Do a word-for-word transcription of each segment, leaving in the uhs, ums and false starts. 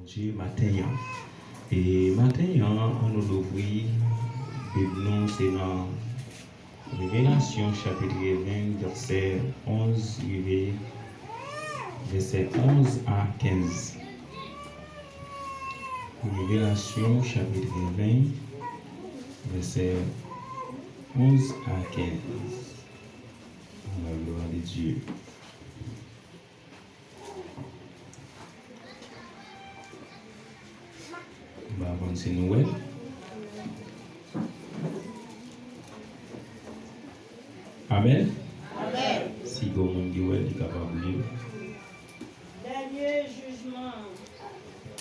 Bondye maten an. E maten an, ann nou louvri Bib nou, se nan Revelasyon chapit ven, vèsè onz rive vèsè onz a kenz. Revelasyon chapit ven, vèsè onz a kenz. A la gloire de Dieu. M pa konn si nou wè l. Amèn. Amèn. Si gen moun ki wè l, li kapab li l. Dènye jijman an.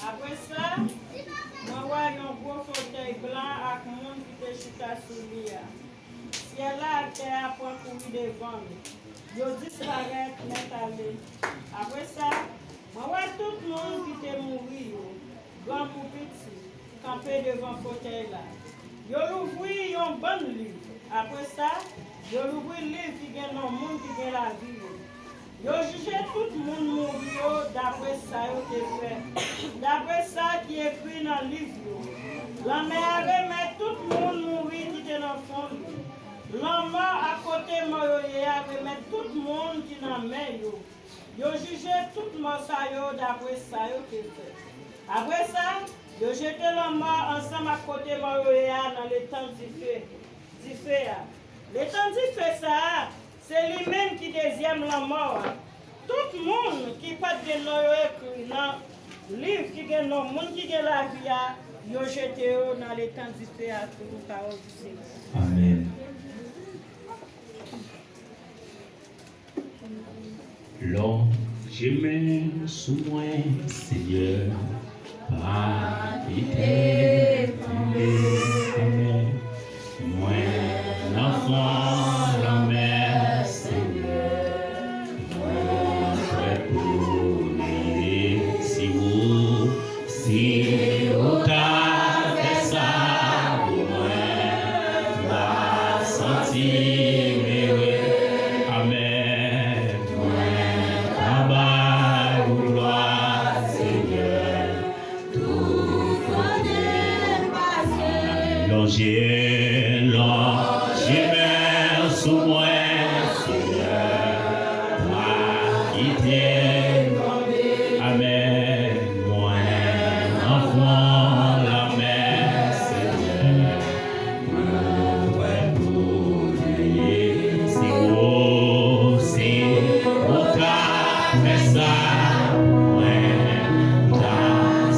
Apre sa, mwen wè yon gwo fotèy blan ak moun ki te chita sou li a. Syèl la ak tè a pran kouri devan l. Yo disparèt nèt ale. Apre sa, mwen wè tout moun ki te mouri yo, gran kou piti, kanpe devan fotèy la. Yo louvri yon bann liv. Apre sa, yo louvri liv ki gen non moun ki gen lavi yo. Yo jije tout moun mouri yo dapre sa yo te fè, dapre sa ki ekri nan liv yo. Lanmè a remèt tout moun mouri ki te nan fon l yo. Lanmò ak kote mò yo ye a remèt tout moun ki nan men yo. Yo jije tout mò sa yo dapre sa yo te fè. Apre sa, yo jete lanmò ansanm ak kote mò yo ye a nan letan dife, dife a. Letan dife sa a, se li menm ki dezyèm lanmò a. Tout moun ki pa t gen non yo ekri nan liv ki gen non moun ki gen lavi a, yo jete yo nan letan dife a, selon pawòl di Senyè. Amèn. Lonje men sou mwen, Senyè, pa kite m tonbe. Amèn. Mwen nan fon lanmè, Senyè, mwen prè pou neye. Si ou, si ou ta fè sa pou mwen, m ta santi m ere. Amèn. Mwen ka bay ou glwa, Senyè, tout kote m pase. Lonje, lonje men sou mwen, Senyè, pa kite m tonbe. Amèn. Mwen nan fon lanmè, Senyè, mwen prè pou neye. Si ou, si ou ta fè sa pou mwen, m ta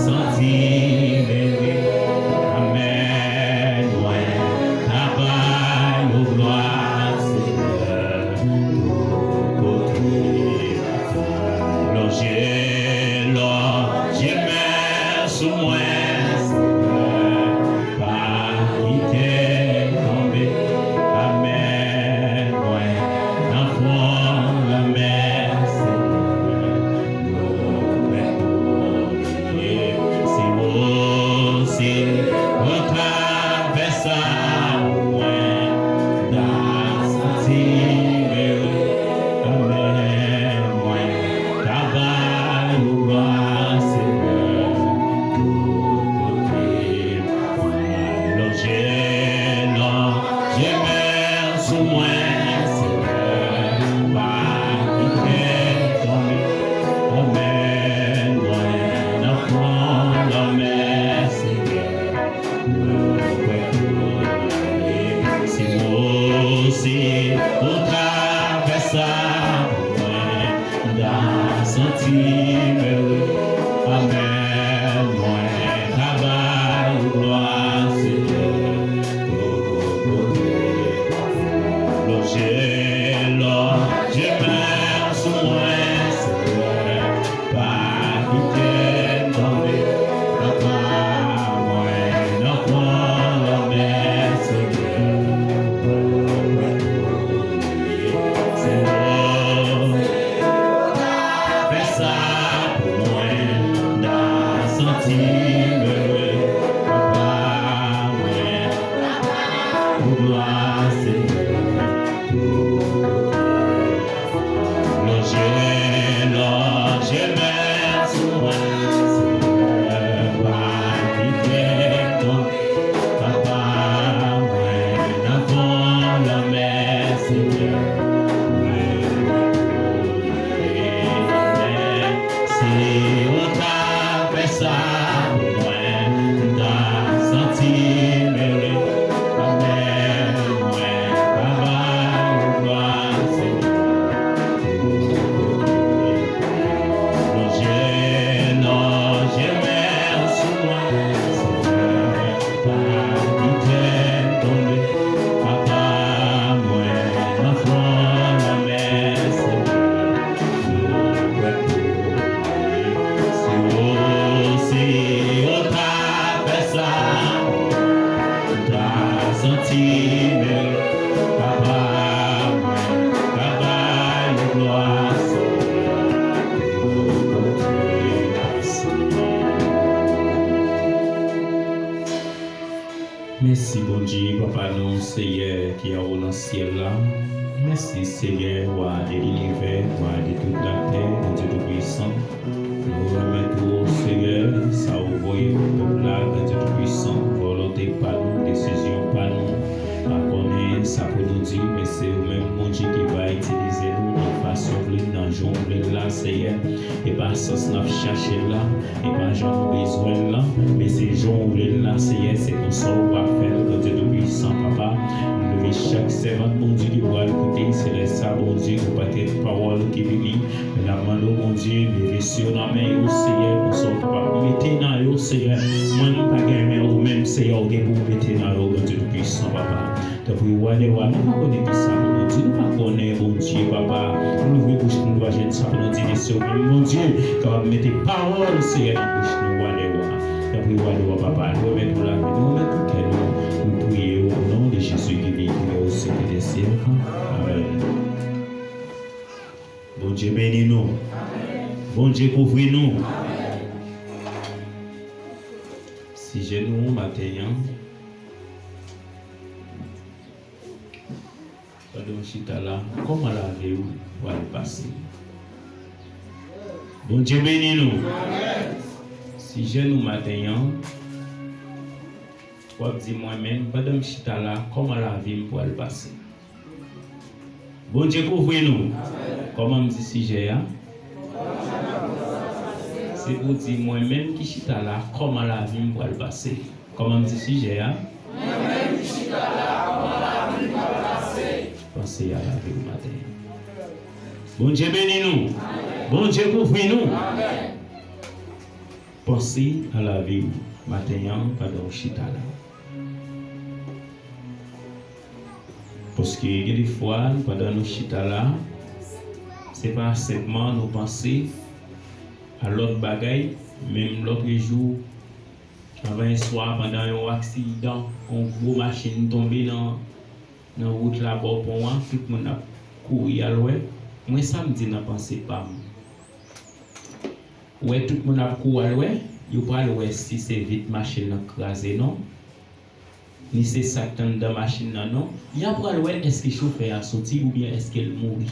santi m ere. Amèn. Mwen ka bay ou glwa, Senyè, tout kote. Lonje, lonje men sou mwen, Senyè, pa kite m tonbe. Amèn. Mwen nan fon lanmè, Senyè, mwen prè pou neye. Si ou, si ou ta fè sa pou mwen, m ta santi m ere. Amèn. Mwen ka bay ou glwa, Senyè, tout kote. Lonje, lonje men sou mwen, Senyè, pa kite m tonbe. Amèn. Mwen nan fon lanmè, Senyè, mwen prè pou neye. Si ou, si ou ta fè sa pou mwen, m ta santi m ere. Amèn. Mwen ka bay ou glwa, Senyè, tout kote. Lonje, lonje men sou mwen, Senyè, pa kite m tonbe. Papa, mwen nan fon lanmè, Senyè, mwen prè pou neye. Si ou ta fè sa Nan syèl la. Mèsi, Seyè, Wa de linivè, Wa de tout latè, Bondye Toupisan. Nou remèt ou, Seyè, sa ou voye pou pèp la, Bondye Toupisan. Volonte pa nou, desizyon pa nou. Pa konnen sa pou nou di, men se ou menm, Bondye, ki va itilize nou nan fason w vle, nan jan w vle l la, Seyè. E pa sans n ap chache l la, e pa jan nou bezwen l lan, men se jan w vle l la, Seyè, se konsa w va fè l, Bondye Toupisan, Papa. Nou leve chak sèvant, Bondye, ki pral koute, se lè sa, Bondye, gen pakèt pawòl ki vini, men n ap mande w, Bondye, leve syo nan men yo, Seyè, konsa w kapab mete nan yo, Seyè, mwen m pa gen, men ou menm, Seyè, ou gen pou w mete nan yo, Bondye Toupisan, Papa. Tanpri, Wa dè wa, nou pa konnen ki sa pou nou di, nou pa konnen, Bondye, Papa, nou louvri bouch nou, nou pa jwenn sa pou nou di, men se ou menm, Bondye, kapab mete pawòl, Seyè, nan bouch nou, Wa dè wa. Tanpri, Wa dè wa, Papa, nou remèt ou lavi, nou remèt tout kè nou, nou priye w, o non de Jezi ki viv, ki règne au siècle des siècles. Amèn. Bondye beni nou. Bondye kouvri nou. Sijè nou maten an, pandan w chita la, kòman lavi w pral pase? Bondye beni nou. Sijè nou maten an, w ap di, mwen menm, pandan m chita la, kòman lavi m pral pase? Bondye kouvri nou. Kòman m di sijè a? Se pou di, mwen menm ki chita la, kòman lavi m pral pase? Kòman m di sijè a? Mwen menm ki chita la, kòman lavi m pral pase? Panse a lavi w maten an. Bondye beni nou. Bondye kouvri nou. Panse a lavi w maten an pandan w chita la. Paske gen de fwa, pandan nou chita la, se pa senpman nou panse a lòt bagay, menm lòt jou, avan yè swa, pandan yon aksidan, yon gwo machin tonbe nan, nan wout la bò pon an, tout moun ap kouri al wè. Mwen, sa m di nan panse pa m. Wè, tout moun ap kouri al wè, yo pral wè si se vit machin nan kraze non, ni se sa k t anndan machin nan non. Y ap pral wè èske chofè a soti oubyen èske l mouri.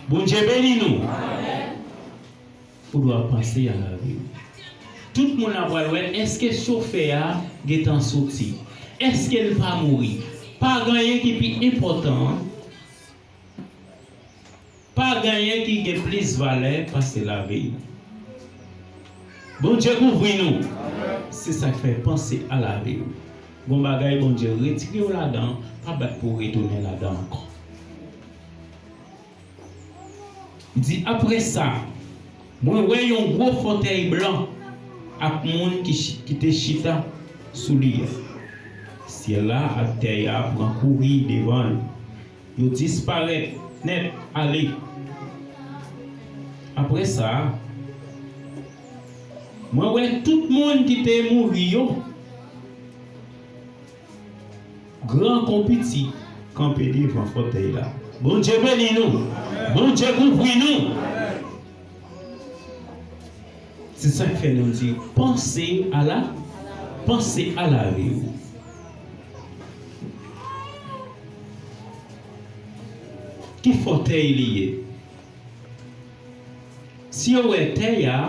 Bondye beni nou. Ou dwe panse a lavi w. Tout moun ap pral wè èske chofè a gentan soti, èske l pa mouri. Pa gen anyen ki pi enpòtan. Pa gen anyen ki gen plis valè pase lavi w. Bondye kouvri nou. Se sa k fè panse a lavi w. Gon bagay Bondye retire w ladan, pa bat pou w retounen ladan ankò. Di, apre sa, mwen wè yon gwo fòtèy blan ak moun ki, chi- ki te chita sou li a. Syèl la ak tè a pran kouri devan l. Yo disparèt nèt ale. Apre sa, mwen wè tout moun ki te mouri yo, gran kon piti, kanpe devan fòtèy la. Bondye beni nou. Bondye kouvri nou. Se sa k fè nou di, panse a la, panse a lavi w. Ki fòtèy li ye? Si yo wè tè a,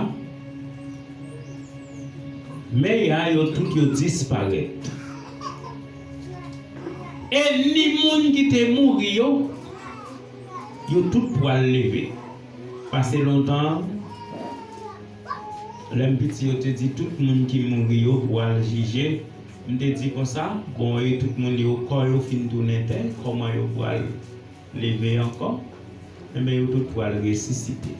mè a, yo tout yo disparèt. E ni moun ki te mouri yo, yo tout pral leve. Pase lontan, lè m piti, yo te di tout moun ki mouri yo pral jije. M te di konsa, bon, e tout moun yo, kò yo fin tounen tè, kòman yo pral leve ankò? Enben, yo tout pral resisite.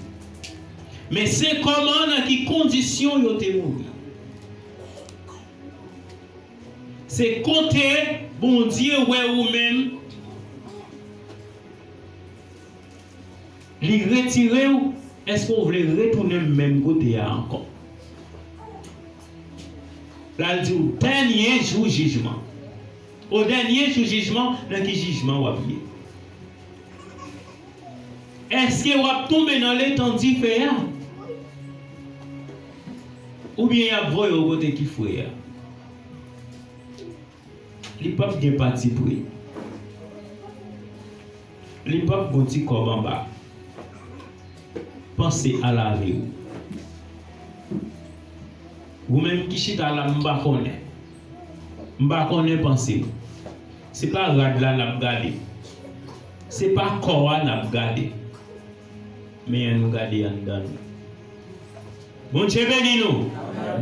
Men se kòman, nan ki kondisyon yo te mouri. Se kote Bondye wè ou menm, li retire w, èske w vle retounen menm kote a ankò? La, l di w, dènye jou jijman. O dènye jou jijman, nan ki jijman w ap ye? Èske w ap tonbe nan letan dife a? Oubyen y ap voye w kote ki fre a? Li p ap gen patipri. Li p ap gon ti kòb anba. Panse a lavi w. Ou menm ki chita la, m pa konnen. M pa konnen panse w. Se pa rad la n ap gade. Se pa kò a n ap gade. Men ann nou gade anndan nou. Bondye beni nou.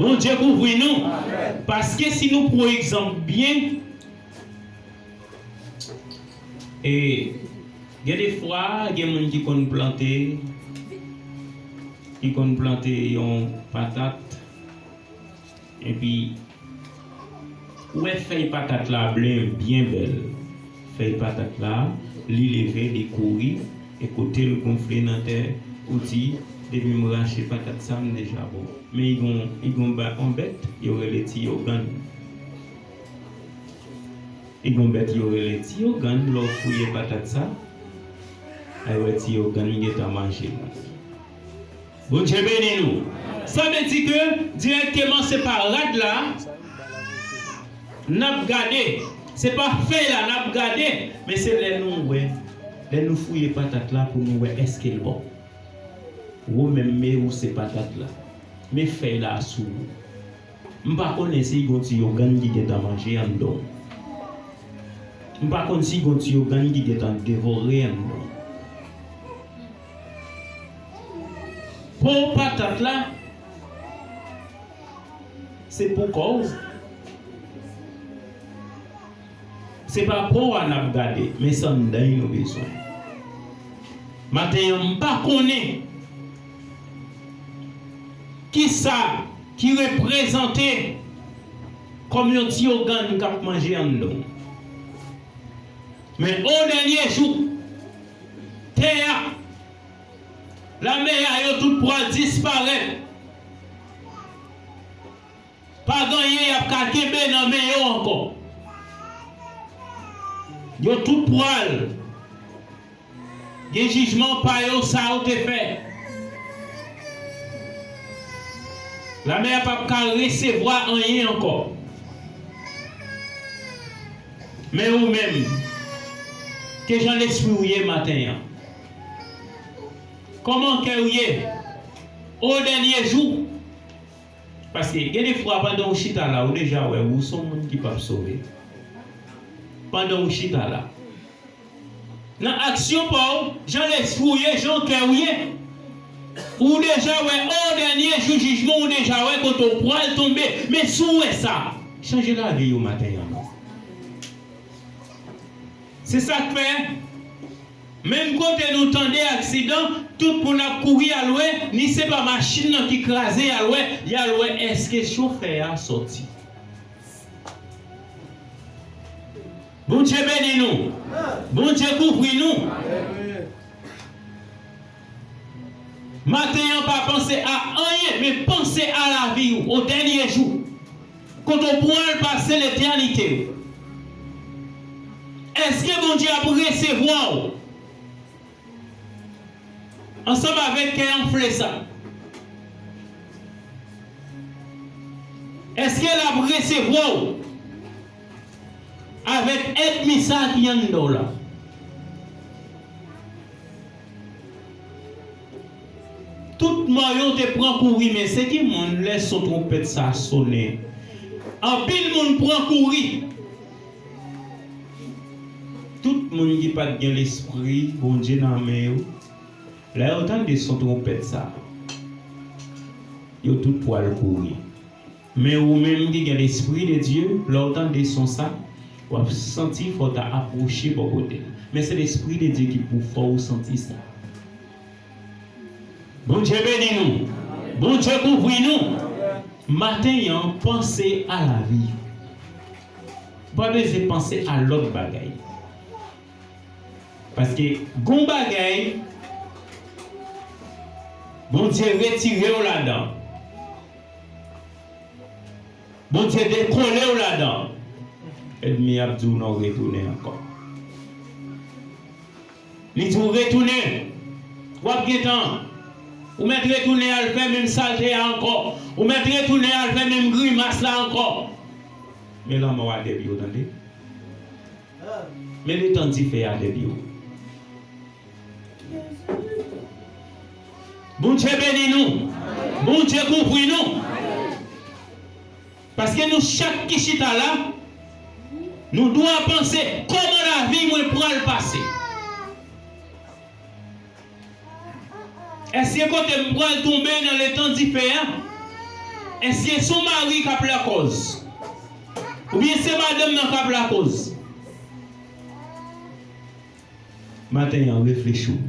Bondye kouvri nou. Paske si nou pran egzanp byen, e, gen de fwa, gen moun ki konn plante, ki konn plante yon patat, epi ou wè fèy patat la byen, byen bèl. Fèy patat la, li leve, li kouri, e kote l gonfle nan tè, ou di, depi m rache patat sa, m deja bon. Men li gon, li gon ba-, yon bèt, yo rele ti yogann. Li gon bèt yo rele ti yogann, lè w fouye patat sa, ay wè ti yogann gentan manje l. Bondye beni nou. Sa vle di ke dirèkteman se pa rad la n ap gade, se pa fèy la n ap gade, men se lè nou wè, lè nou fouye patat la pou nou wè èske l bon. Ou menm men ou se patat la, men fèy la sou ou. M pa konnen si gon ti yogann ki gentan manje anndan w. M pa konn si gon ti yogann ki gentan devore anndan w. Po patat la, se pou kò w. Se pa po a n ap gade, men se anndan nou bezwen. Maten an, m pa konnen kisa ki reprezante kòm yon ti yogann k ap manje anndan w. Men o dènye jou, tè a, lamè a, yo tout pral disparèt. Pa gen anyen y ap ka kenbe nan men yo ankò. Yo tout pral gen jijman pa yo, sa yo te fè. Lamè a p ap ka resevwa anyen ankò. Men ou menm, ke jan lespri w ye maten an? Kòman kè w ye? O dènye jou. Paske gen de fwa, pandan w chita la, ou deja wè ou se yon moun ki p ap sove. Pandan w chita la. Nan aksyon pa w, jan lespri w ye, jan kè w ye, ou deja wè, o dènye jou jijman, ou deja wè kote w pral tonbe. Men si w wè sa, chanje lavi w maten an non. Se sa k fè, menm kote nou tande aksidan, tout moun ap kouri al wè, ni se pa machin nan ki kraze, y al wè, y al wè èske chofè a sòti. Bondye beni nou. Bondye kouvri nou. Maten an, pa panse a anyen, men panse a lavi w, o dènye jou. Kote w pral pase letènite w. Èske Bondye ap resevwa w ansanm avèk kè anfle sa? Èske l ap resevwa w avèk ènmi sa ki anndan w la? Tout mò yo te pran kouri, men se ki moun lè son twonpèt sa sonnen? Anpil moun pran kouri. Tout moun ki pa t gen lespri Bondye nan men yo, lè yo tande son twonpèt sa, yo tout pral kouri. Men ou menm ki gen lespri de Dye, lè w tande son sa, w ap santi fò w ta apwoche bò kote l. Men se lespri de Dye ki pou fè w santi sa. Bondye beni nou. Bondye kouvri nou. Maten an, panse a lavi. Ou pa bezwen panse a lòt bagay. Paske gon bagay, Bondye retire w ladan. Bondye dekole w ladan. Ènmi ap di w non, retounen ankò. Li di w retounen. W ap gentan. Ou mèt retounen al fè menm salte a ankò. Ou mèt retounen al fè menm grimas la ankò. Men lanmò a dèyè w, tande. Men letan dife a dèyè w. Bondye beni nou. Bondye kouvri nou. Paske nou chak ki chita la, nou dwe panse kòman lavi mwen pral pase. Èske kote m pral tonbe nan letan dife a? Èske se yon mari k ap lakòz? Oubyen se madanm nan k ap lakòz? Maten an, reflechi w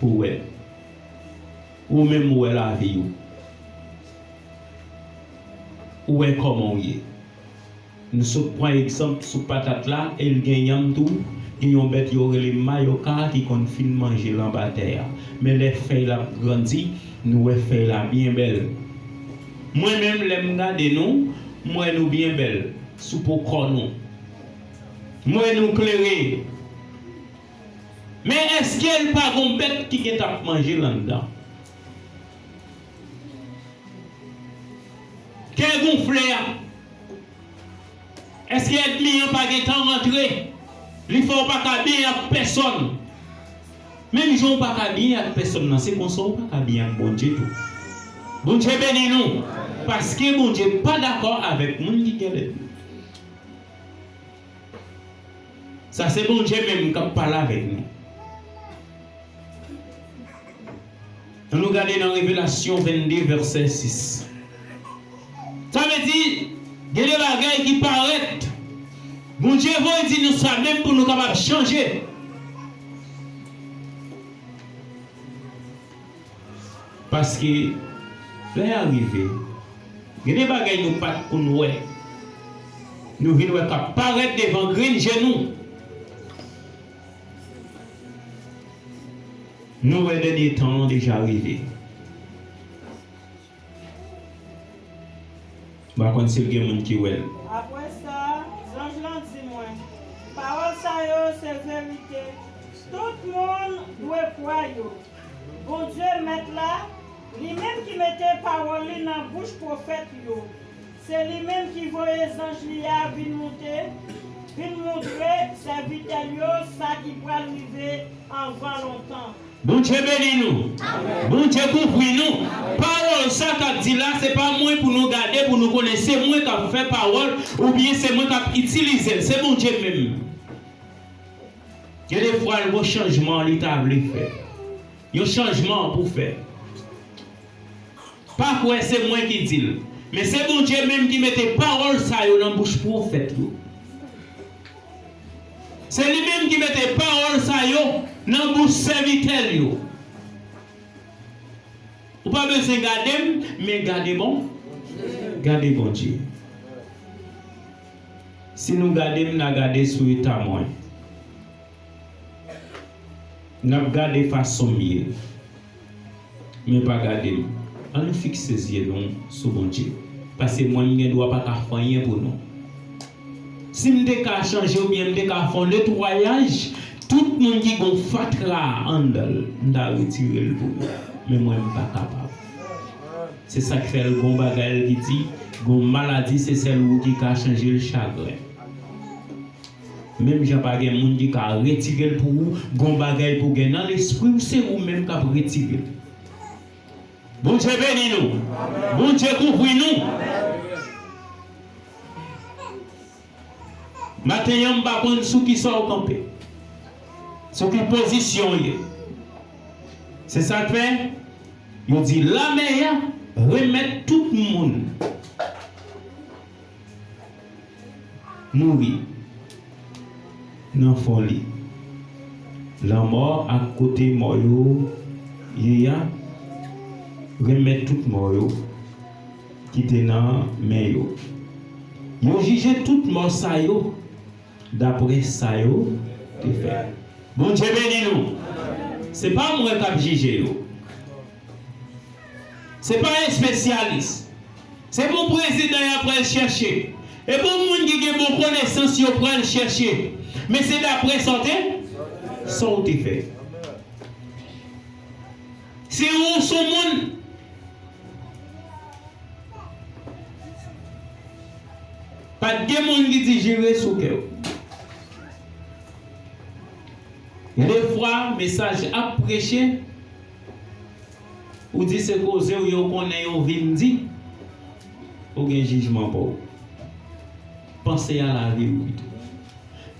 pou w wè. Ou menm ou wè lavi w. Ou wè kòman w ye. Nou sot pran egzanp sou patat la, e l gen yanm tou. Gen yon bèt yo rele mayoka ki konn fin manje l anba tè a. Men lè fèy la ap grandi, nou wè fèy la byen bèl. Mwen menm, lè m gade nou, m wè nou byen bèl sou po kò nou. M wè nou klere. Men èske l pa gon bèt ki gentan ap manje l anndan? Kè gonfle a. Èske ènmi an pa gentan rantre? Li fè w pa ka byen ak pèsòn. Menm jan w pa ka byen ak pèsòn nan, se konsa w pa ka byen ak Bondye tou. Bondye beni nou, paske Bondye pa dakò avèk moun ki gen lènmi. Sa se Bondye menm k ap pale avèk nou. Ann nou gade nan Revelasyon vennde, vèsè sis. Sa vle di, gen de bagay ki parèt. Bondye voye di nou sa menm pou nou kapab chanje. Paske lè a rive, gen de bagay nou pa t konn wè. Nou vin wè k ap parèt devan grenn je nou. Nou wè dènye tan an deja rive. M pa konn si gen moun ki wè l. Apre sa, zanj lan di mwen, pawòl sa yo se verite. Tout moun dwe kwè yo. Bondye, Mèt la, li menm ki mete pawòl li nan bouch pwofèt yo, se li menm ki voye zanj li a vin moute, vin moutre sèvitè l yo sa ki pral rive anvan lontan. Bondye beni nou. Bondye kouvri nou. Pawòl sa k ap di la, se pa mwen pou nou gade, pou nou konnen se mwen k ap fè pawòl, oubyen se mwen k ap itilize l. Se Bondye menm. Gen de fwa, l gon chanjman li ta vle fè. Yon chanjman pou fè. Pa kwè se mwen ki di l. Men se Bondye menm ki mete pawòl sa yo nan bouch pwofèt yo. Se li menm ki mete pawòl sa yo nan bouch sèvitè l yo. Ou pa bezwen gade m, men gade bon. Gade Bondye. Si nou gade m, n a gade sou eta mwen. N ap gade fason m ye. Men pa gade m. Ann nou fikse zye nou sou Bondye. Paske mwen, m gen dwa pa ka fè anyen pou nou. Si m te ka chanje oubyen m te ka fè yon netwayaj, tout moun ki gon fatra anndan l, m ta retire l pou nou. Men mwen, m pa kapab. Se sa k fè l gon bagay ki di, gon maladi, se sèl ou ki ka chanje l, chagren. Menm jan pa gen moun ki ka retire l pou ou, gon bagay pou gen nan lespri w, se ou menm k ap retire l. Bondye beni nou. Bondye kouvri nou. Maten an, m pa konn sou kisa w kanpe, sou ki pozisyon w ye. Se sa k fè, yo di, lanmè a remèt tout moun mouri nan fon li. Lanmò ak kote mò yo ye a remèt tout mò yo ki te nan men yo. Yo jije tout mò sa yo dapre sa yo te fè. Bondye beni nou. Se pa mwen k ap jije yo. Se pa espesyalis. Se pou prezidan y ap pral chèche. E pou moun ki gen bon konesans yo pral chèche. Men se dapre sa w te, sa w te fè. Si ou sou moun, pa t gen moun ki di jire sou kè w. Defwa, mesaj ap preche, ou di se koze w yo konnen yo vin di, ou gen jijman pa w. Panse a lavi w pito.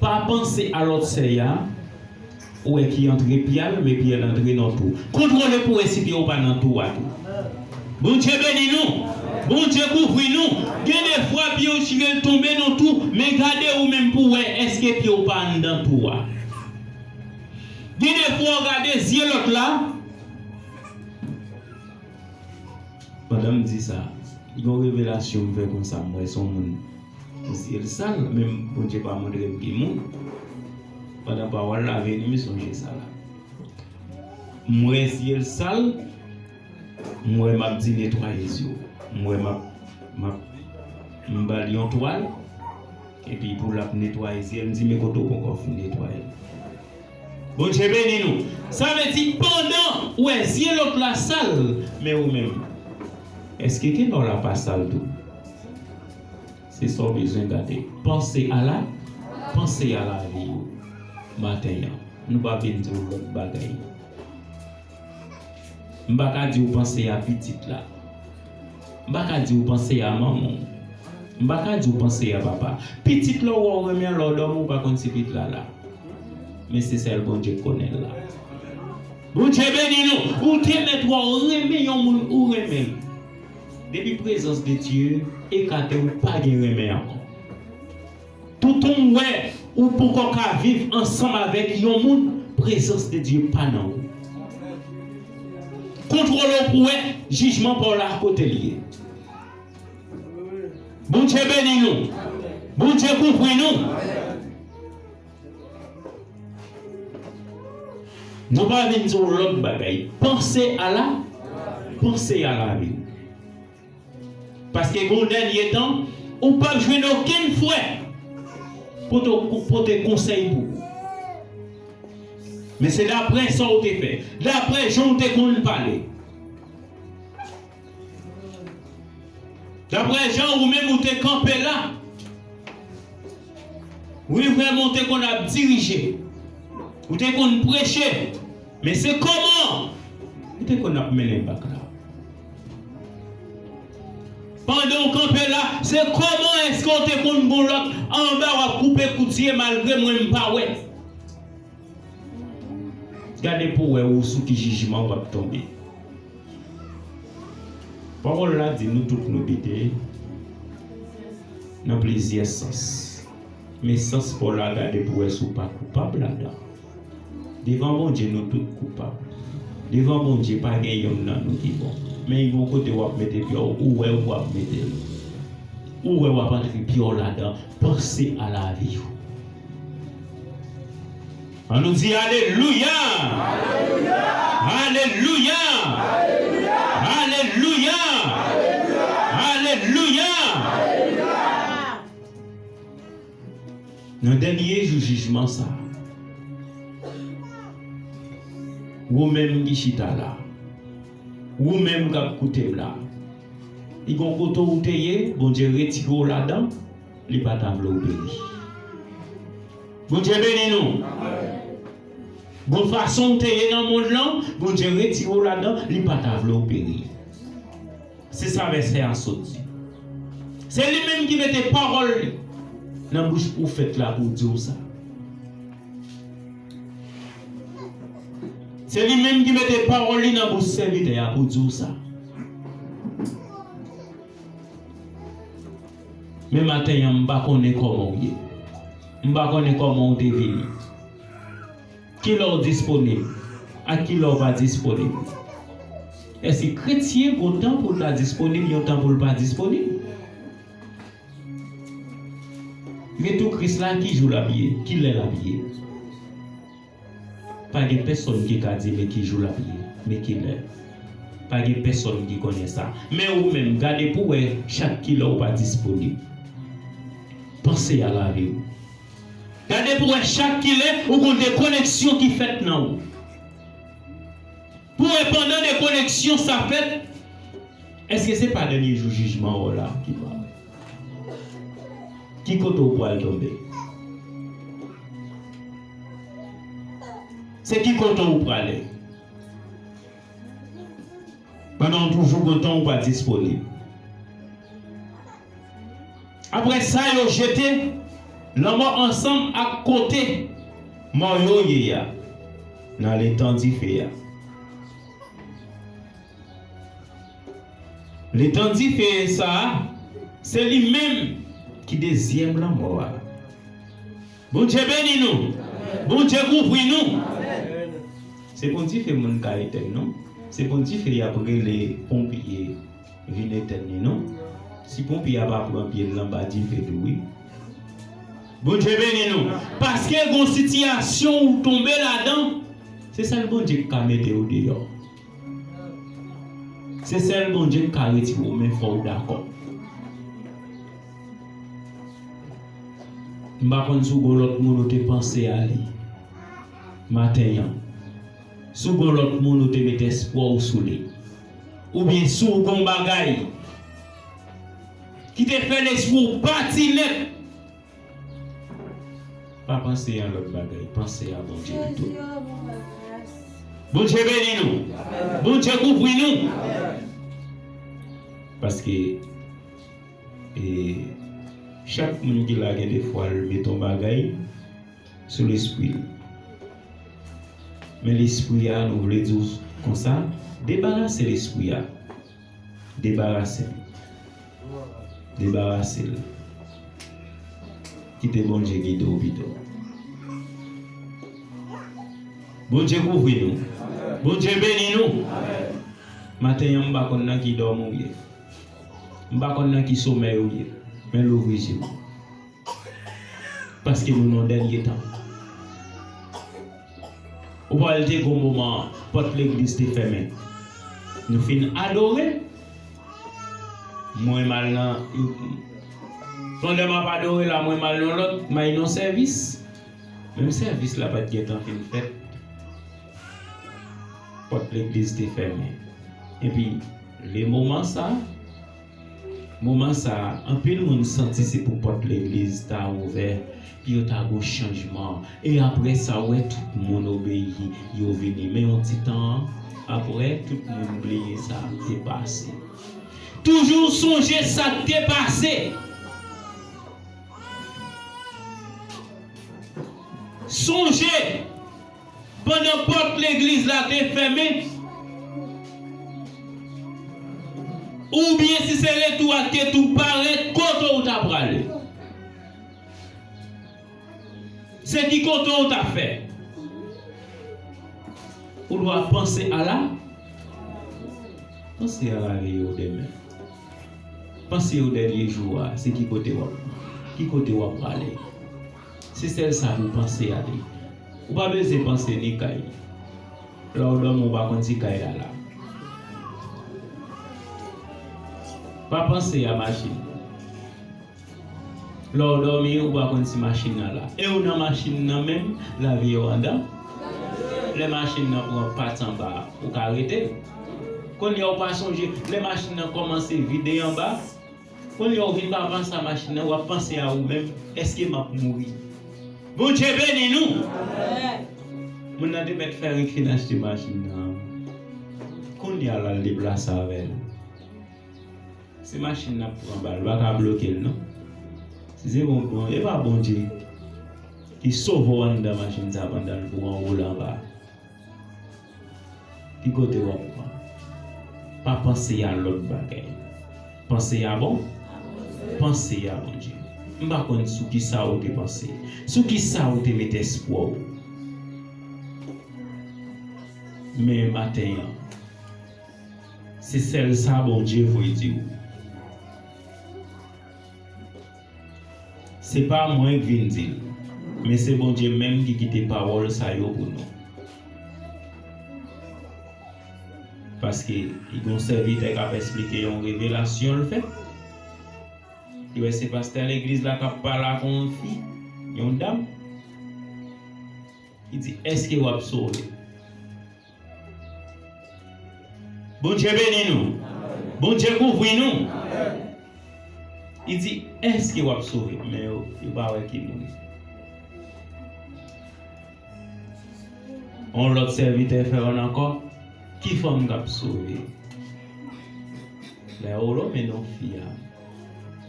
Pa panse a lòt sèy a, ou wè ki antre pye a l, men pye a l antre nan twou. Kontwole pou w wè si pye w pa nan twou a tou. Bondye beni nou. Bondye kouvri nou. Gen de fwa pye w chire l tonbe nan twou, men gade ou menm pou w wè èske pye w pa anndan twou a. Gen de fwa w gade zye lòt la. Pandan m di sa, gen yon revelasyon m fè konsa, m wè se yon moun zye l sal, men Bondye pa montre m ki moun. Pandan pawòl la vini, m sonje sa la. M wè zye l sal, m wè m ap di netwaye zye w. M wè m ap, m ap, m ba l yon twal, epi pou l ap netwaye zye l, m di men kote w poko fin netwaye l. Bondye beni nou. Sa vle di pandan w wè zye lòt la sal, men ou menm, èske kenò w la pa sal tou? Se sa w bezwen gade. Panse a la, panse a lavi w maten an. Nou pa vin di w lòt bagay. M pa ka di w panse a pitit la. M pa ka di w panse a manman w. M pa ka di w panse a papa. Pitit la w wè w renmen an lè w dòmi, ou pa konn si pitit la la. Men se sèl Bondye k konnen l la. Bondye beni nou. Ou te mèt wè w renmen yon moun ou renmen l. Depi prezans de Dye ekate w, pa gen renmen ankò. Toutan w wè ou poko ka viv ansanm avèk yon moun, prezans de Dye pa nan ou. Kontwole w pou w wè jijman pa w la kote l ye. Bondye beni nou. Bondye kouvri nou. Nou pa vin di w lòt bagay. Panse a la, panse a lavi w. Paske gen yon dènye tan, ou p ap jwenn okenn frè pou te pote konsèy pou ou. Men se daprè sa w te fè, daprè jan w te konn pale. Daprè jan ou menm ou te kanpe la, wi, vrèman, ou te konn ap dirije, ou te konn preche, men se kòman ou te konn ap mennen bak la? Pandan w kanpe la, se kòman èske w te konn gon lòt anba w ap koupe koutye malgre mwen m pa wè? Gade pou w wè ou sou ki jijman w ap tonbe. Pawòl la di nou tout nou bite nan plizyè sans. Men sans pa w la, gade pou w wè si w pa koupab ladan. Devan Bondye, nou tout koupab. Devan Bondye, pa gen yonn nan nou ki bon. Men yon kote w ap mete pye w, ou wè ou ap mete l. Ou wè w ap antre pye w ladan, panse a lavi w. Ann nou di alelouya! Alelouya! Alelouya! Alelouya! Nan dènye jou jijman sa a, ou menm ki chita la, ou menm k ap koute m la, li gon kote ou te ye, Bondye retire w ladan, li pa ta vle w peri. Bondye beni nou. Gon fason w te ye nan mond lan, Bondye retire w ladan, li pa ta vle w peri. Se sa vèsè a sot di. Se li menm ki mete pawòl li nan bouch pwofèt la pou di w sa. Se li menm ki mete pawòl li nan bouch sèvitè a pou di w sa. Men maten an, m pa konnen kòman w ye. M pa konnen kòman w te vini. Kilè w disponib? Ak kilè w pa disponib? Èske kretyen gon tan pou l ta disponib, yon tan pou l pa disponib? Retou Kris la, ki jou l ap ye? Kilè l ap ye? Pa gen pèsonn ki ka di men ki jou l ap ye, men kilè. Pa gen pèsonn ki konnen sa. Men ou menm, gade pou w wè chak kilè w pa disponib. Panse a lavi w. Gade pou w wè chak kilè ou gon dekoneksyon ki fèt nan ou. Pou w wè pandan dekoneksyon sa fèt, èske se pa dènye jou jijman w la ki pare? Ki kote w pral tonbe? Se ki kote w prale? Pandan w toujou kontan w pa disponib. Apre sa, yo jete lanmò ansanm ak kote mò yo ye a nan letan dife a. Letan dife sa a, se li menm ki dezyèm lanmò a. Bondye beni nou. Bondye kouvri nou. Se pa yon dife moun ka etèn non. Se pa yon dife y ap rele ponpye vin etèn li non. Si ponpye a pa pran pye l nan ba dife tou wi. Bondye beni nou. Paske gon sitiyasyon ou tonbe ladan, se sèl Bondye ki ka mete w deyò. Se sèl Bondye ki ka retire w, men fò w dakò. M pa konn si w gon lòt moun ou te panse a li maten an. Si w gon lòt moun ou te met espwa w sou li. Oubyen si w gon bagay ki te fè lespri w pati nèt. Pa panse a lòt bagay, panse a Bondye pito. Bondye beni nou. Bondye kouvri nou. Paske e, chak moun ki la gen de fwa l met yon bagay sou lespri l. Men lespri a, nou vle di w konsa, debarase lespri a. Debarase l. Debarase l. Kite Bondye gide w pito. Bondye kouvri nou. Bondye beni nou. Maten an, m pa konn nan ki dòmi w ye. M pa konn nan ki somèy ou ye. Men louvri je w. Paske nou nan dènye tan. Ou pral te gon moman pòt legliz te fèmen. Nou fin adore. Mwen m al nan, pandan m ap adore la, mwen m al nan lòt, m al nan sèvis. Menm sèvis la pa t gentan fin fèt. Pòt legliz te fèmen. Epi, le moman sa, moman sa, anpil moun santi se pou pòt legliz ta ouvè, pou yo ta gon chanjman. E apre sa, w wè tout moun obeyi, yo vini. Men yon ti tan apre, tout moun bliye sa k te pase. Toujou sonje sa k te pase. Sonje, pandan pòt legliz la te fèmen, oubyen si se retou a te tou parèt, kote w ta prale? Se ki kote w ta fè? Ou dwa panse a la, panse a lavi w demen. Panse o dènye jou a, se ki kote w ap, ki kote w ap prale. Se sèl sa pou panse a li. Ou pa bezwen panse ni kay. Lè w dòmi, ou pa konn si kay la la. Pa panse a machin. Lè w dòmi, ou pa konn si machin nan la. E w nan machin nan menm, lavi yo anndan. Lè machin nan pran pat anba, ou ka rete. Kounye a ou pa sonje, lè machin nan kòmanse vide anba, kounye a ou vin pa panse a machin nan, w ap panse a ou menm, èske m ap mouri? Bondye beni nou! Moun nan te mèt fè rik fin achte machin nan. Kounye a l al deplase avè l. Se machin nan ap pran bal, pa ka bloke l non. Si se bon, bon, e pa Bondye ki sove w anndan machin sa pandan l pou anwoule anba. Ki kote w ap pran? Pa panse a lòt bagay. Panse a bon? Panse a Bondye. M pa konn sou kisa ou te panse. Sou kisa ou te met espwa w. Men maten an, se sèl sa Bondye vle di w. Se pa mwen k vin di l, men se Bondye menm ki kite pawòl sa yo pou nou. Paske li gen yon sèvitè k ap esplike yon revelasyon l fè. Li wè se pastè legliz la k ap pale ak yon fi, yon dam. Li di, èske w ap sove? Bondye beni nou. Bondye kouvri nou. Li di, èske w ap sove? Men yo, yo pa wè ki moun. Yon lòt sèvitè fè youn ankò, ki fanm k ap sove? Lè yo lonmen non fi a,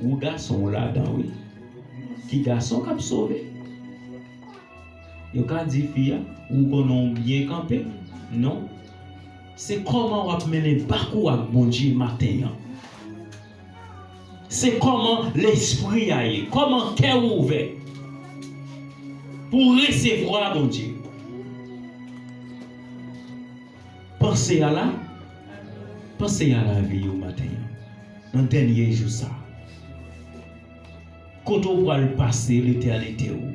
ou gason w ladan wi. Ki gason k ap sove? Yo ka di fi a, ou konnen w byen kanpe. Non. Se kòman w ap mennen bak ou ak Bondye maten an. Se kòman lespri a ye, kòman kè w ouvè pou w resevwa Bondye. Panse a la, panse a lavi w maten an, nan dènye jou sa a. Kote w pral pase letènite w?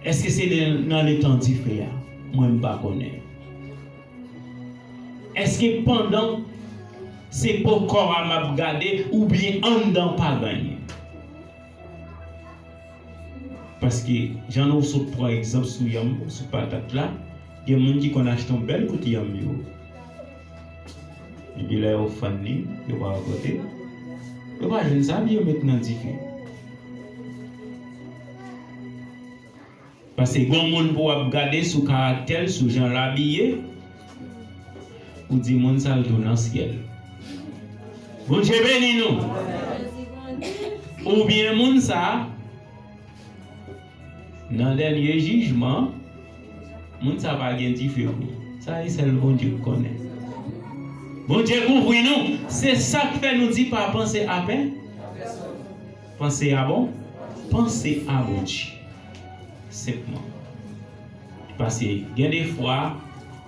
Èske se nan, nan letan dife a? Mwen m pa konnen. Èske pandan se po kò a m ap gade oubyen anndan pa ganyen? Paske, jan nou sot pran egzanp sou yanm, sou patat la, gen moun ki konn achte yon bèl bout yanm yo. Epi lè yo fann li, yo pa wè kote. Yo pa jwenn sa, epi yo met nan dife. Paske gen yon moun pou w ap gade sou karaktè l, sou jan l abiye, ou di moun sa l tou nan syèl. Bondye beni nou. Oubyen moun sa, nan dènye jijman, moun sa pa gen dife pou li. Sa e sèl Bondye k konnen. Bondye kouvri nou. Se sa k fè nou di pa panse a pè. Panse a bon. Panse a Bondye. Senpman. Paske gen de fwa,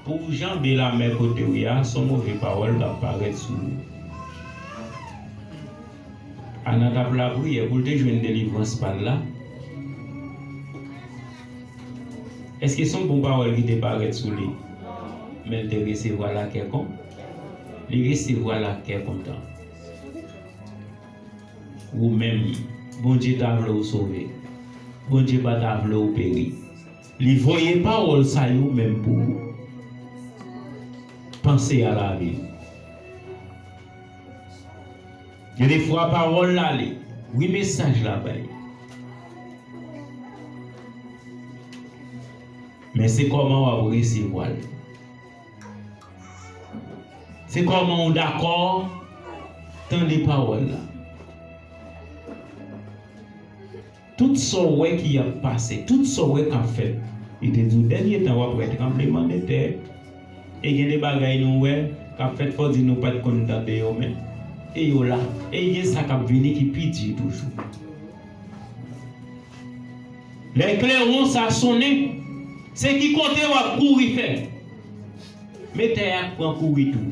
pou w janbe lamè kote w ye a, se yon move pawòl k ap parèt sou ou. Ana t ap lapriyè pou l te jwenn delivrans pa l la. Èske se yon bon pawòl ki te parèt sou li? Men l te resevwa l ak kè kon-, li resevwa l ak kè kontan. Ou menm, Bondye ta vle w sove. Bondye pa ta vle w peri. Li voye pawòl sa yo menm pou ou. Panse a lavi. Gen de fwa pawòl la ale. Wi, mesaj la bay. Men se kòman w ap resevwa l. Se kòman w dakò tande pawòl la. Tout sa w wè ki ap pase, tout sa w wè k ap fèt, li te di w dènye tan w ap wè tranblemanntè. E gen de bagay nou wè k ap fèt, fò w di nou pa t konn tande yo, men e yo la. E gen sa k ap vini ki pi di toujou. Lè klewon sa sonnen, se ki kote w ap kouri fè? Men tè a k pran kouri tou.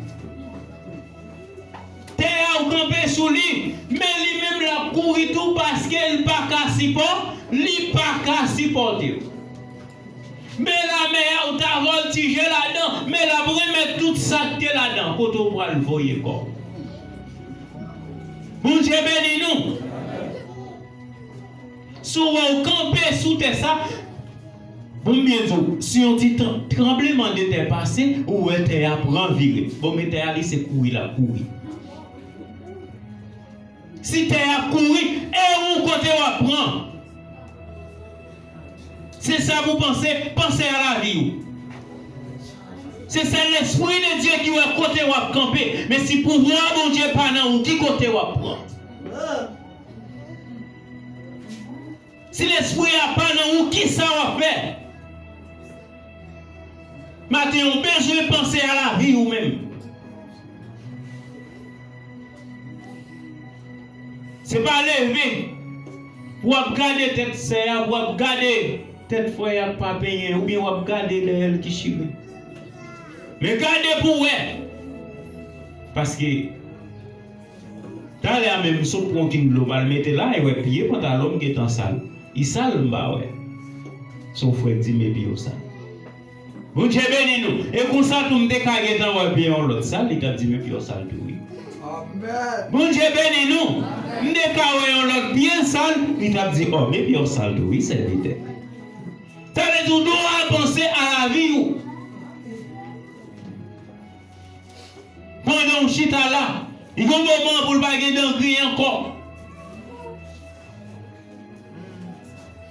Tè a ou kanpe sou li, men li menm l ap kouri tou paske l pa ka sipò, li pa ka sipòte w. Men lamè a ou ta vòltije ladan, men l ap renmèt tout sa k te ladan. Kote w pral voye kò w? Bondye beni nou. Si w wè w kanpe sou tè sa, bon, m byen di w, si yon ti tan-, tranblemanntè pase, ou wè tè a pran vire. Bon, men tè a, li se kouri l ap kouri. Si tè a ap kouri, e ou kote w ap pran? Se sa pou panse, panse a lavi w. Se sèl Lespri de Dye ki wè kote w ap kanpe. Men si pouvwa Bondye pa nan ou, ki kote w ap pran? Si Lespri a pa nan ou, kisa w ap fè? Maten, ou bezwen panse a lavi ou menm. Se pa leve pou w ap gade tèt sè a, pou w ap gade tèt frè a k pa penyen, oubyen w ap gade dèyè l ki chire. Men gade pou w wè. Paske talè a menm, m sot pran yon king dlo, m al mete la, e wè pye pantalon m gentan sal. Li sal, m pa wè. Se yon frè k di m epi yo sal. Bondye beni nou. E konsa tou, m te ka gentan wè pye yon lòt sal, li t ap di m epi yo sal tou, wi. Amèn. Bondye beni nou. M te ka wè yon lòt pye sal, li t ap di, o, men pye w sal tou, wi, sèvitè. Sa vle di w dwe panse a lavi w. Pandan w chita la, li gen yon moman pou l pa gen dangri ankò.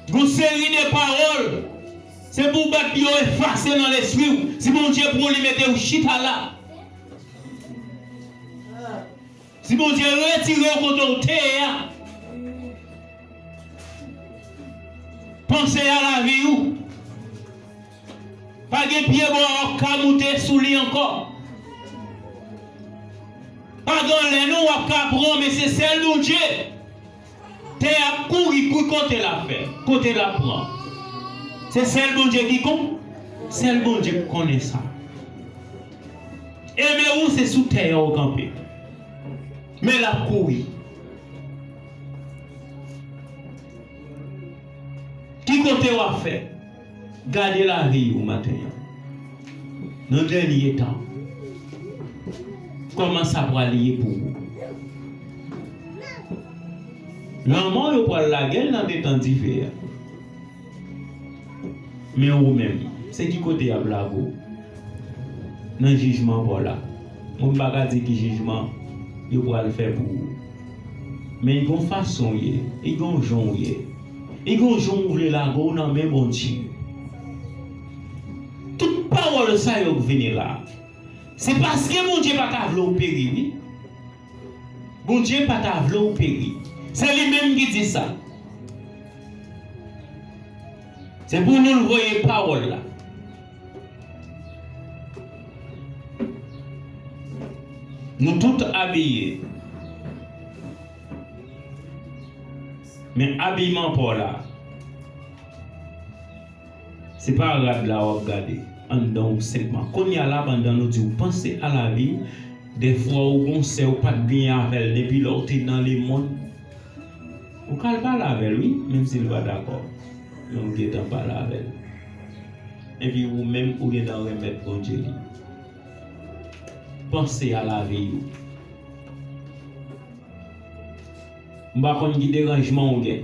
Gon seri de pawòl Se pou w bat yo efase nan lespri w. Si Bondye pran w, li mete w chita la. Si Bondye retire w kote w te ye a, panse a lavi w. Pa gen pye bwa w ap ka moute sou li ankò. Pa gen anlè non w ap ka pran, men se sèl Bondye. Tè ap kouri pou kote l ap fè, kote l ap pran. Se sèl Bondye ki kon, sèl Bondye k konnen sa. Enben ou se sou tè a w kanpe. Men l ap kouri. Ki kote w ap fè? Gade lavi w maten an. Nan dènye tan, kòman sa pral ye pou ou? Lanmò yo pral lage l nan detan dife a. Men ou menm, se ki kote y ap lage w? Nan jijman pa w la. Mwen m pa ka di ki jijman yo pral fè pou ou. Men gon fason w ye, e gon jan w ye. E gon jan w vle lage w nan men Bondye. Tout pawòl sa yo k vini la, se paske Bondye pa ta vle w peri, wi. Bondye pa ta vle w peri. Se li menm ki di sa. Se pou nou l voye pawòl la. Nou tout abiye. Men abiyman pa w la, se pa rad la w ap gade. Anndan w senpman. Kounye a la, pandan nou di w panse a lavi w, dèfwa ou gon sè ou pa t byen avè l depi lè w te nan lemonn. Ou ka al pale avè l, wi, menm si l pa dakò. Men ou gentan pale avè l. Epi ou menm, ou gentan remèt Bondye li. Panse a lavi w. M pa konn ki deranjman w gen.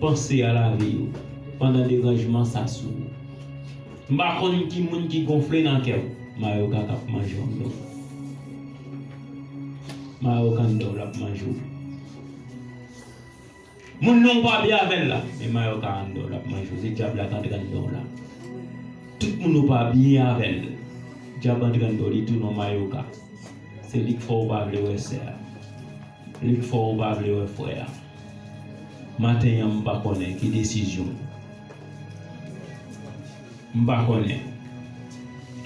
Panse a lavi w pandan deranjman sa sou ou. M pa konn ki moun ki gonfle nan kè w. Mayoka k ap manje w anndan w. Mayoka anndan w l ap manje w. Moun nan w pa byen avè l la, men mayoka anndan w l ap manje w. Se dyab la k antre anndan w la. Tout moun ou pa byen avè l, dyab antre anndan w, li tounen w mayoka. Se li k fè w pa vle wè sè a. Li k fè w pa vle wè frè a. Maten an, m pa konnen ki desizyon. M pa konnen.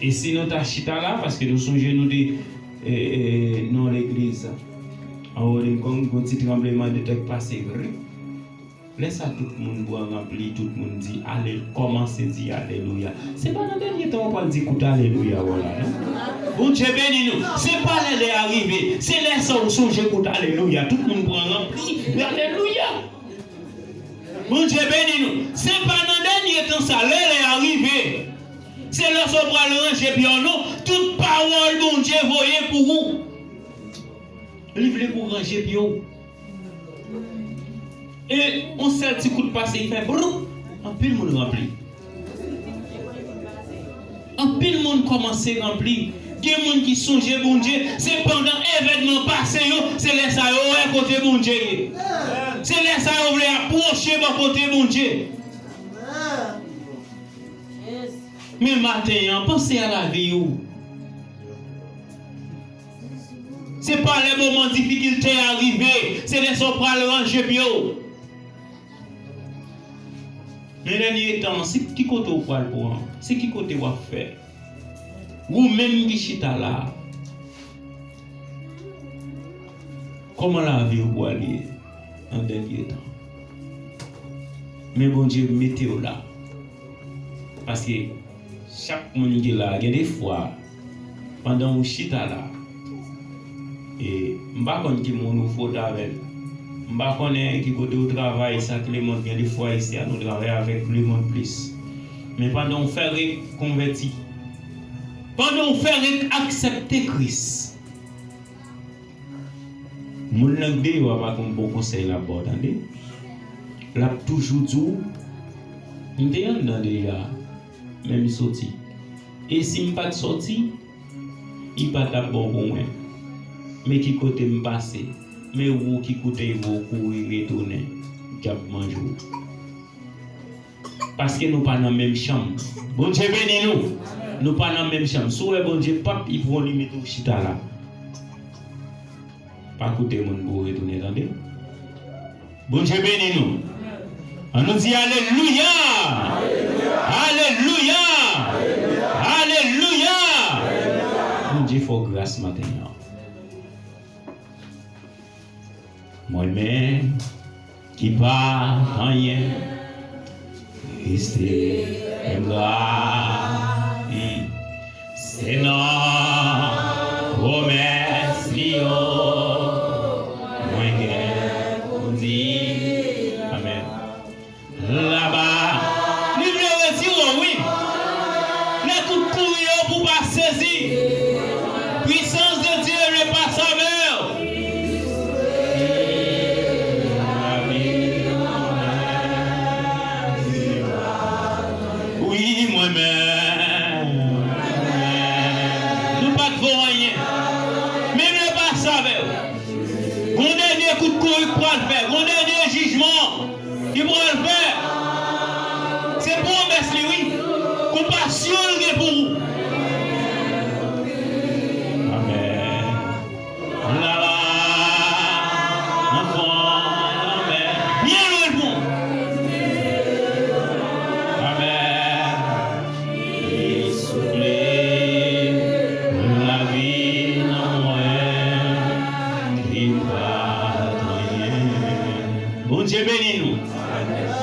E si nou ta chita la, paske nou sonje nou te, e, e, nan legliz, anwo Lincoln, gon ti tranblemanntè k pase vre. Lè sa tout moun pran ranpli, tout moun di, ale, kòmanse di alelouya. Se pa nan dènye tan w pral di kout alelouya w la, non. Bondye beni nou. Se pa lè lè a rive. Se lè sa w sonje kout alelouya. Tout moun pran ranpli. Alelouya. Bondye beni nou. Se pa nan dènye tan sa, lè lè a rive. Se lè sa w pral ranje pye w, non. Tout pawòl Bondye voye pou ou. Li vle pou w ranje pye w. E yon sèl ti kout pase, li fè broup, anpil moun ranpli. Anpil moun kòmanse ranpli. Gen moun ki sonje Bondye, se pandan evènman pase yo, se lè sa yo wè kote Bondye ye. Se lè sa yo vle apwoche bò kote Bondye. Men maten an, panse a lavi w. Se pa lè moman difikilte a rive, se lè sa w pral ranje pye w. Men dènye tan, se ki kote w pral pran? Se ki kote w ap fè? Ou menm ki chita la, kòman lavi w pral ye nan dènye tan? Men Bondye mete w la. Paske chak moun ki la, gen de fwa, pandan ou chita la, e, m pa konn ki moun ou fwote avè l. M pa konnen ki kote ou travay, sa k lemonn, gen de fwa isi a, nou travay avèk lemonn plis. Men pandan ou fè rekonvèti, pandan ou fè re-, aksepte Kris, moun nan k deyò a pa gon bon konsèy l ap ba w, tande. L ap toujou di w, m te anndan deja, men m soti. E si m pa t soti, li pa t ap bon pou mwen. Men ki kote m pase, men ou ki kote w kouri retounen, dyab manje w. Paske nou pa nan menm chanm. Bondye beni nou. Nou pa nan menm chanm. Si w wè Bondye p ap, li pran limit ou chita la. Pa koute moun pou w retounen, tande. Bondye beni nou. Ann nou di alelouya! Alelouya! Alelouya! Bondye fè w gras maten an. Mwen menm ki pa anyen, reste engra. Se nan pwomès li yo mwen gen pou di. Amèn. Laba, li vle retire w, wi. Lè kout kouri yo pou pa sezi. Puissance de Dieu vle pase avè w. Wi, mwen menm. Nou pa t vo anyen. Men m le pase avè w. Gon dènye kout kouri k pral fè. Gon dènye jijman ki pral fè. Se pwomès li, wi. Konpasyon l gen pou ou. Amèn. Laba, nan fon lanmè, byen lwen l pran. Amèn. Li soufle lavi nan mwen, li pa t anyen. Bondye beni nou.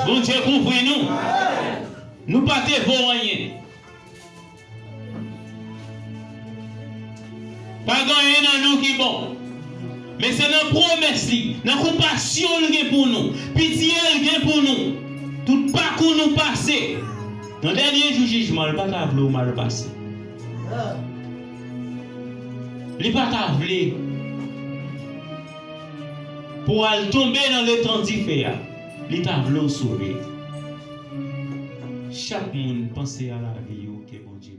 Bondye kouvri nou. Nou pa te vo anyen. Pa gen anyen nan nou ki bon. Men se nan pwomès li, nan konpasyon l gen pou nou, pitye l gen pou nou. Tout pakou nou pase, nan dènye jou jijman, li pa ta vle w mal pase. Li pa ta vle pou w al tonbe nan letan dife a. Li ta vle w sove. Chak moun panse a lavi yo, ke Bondye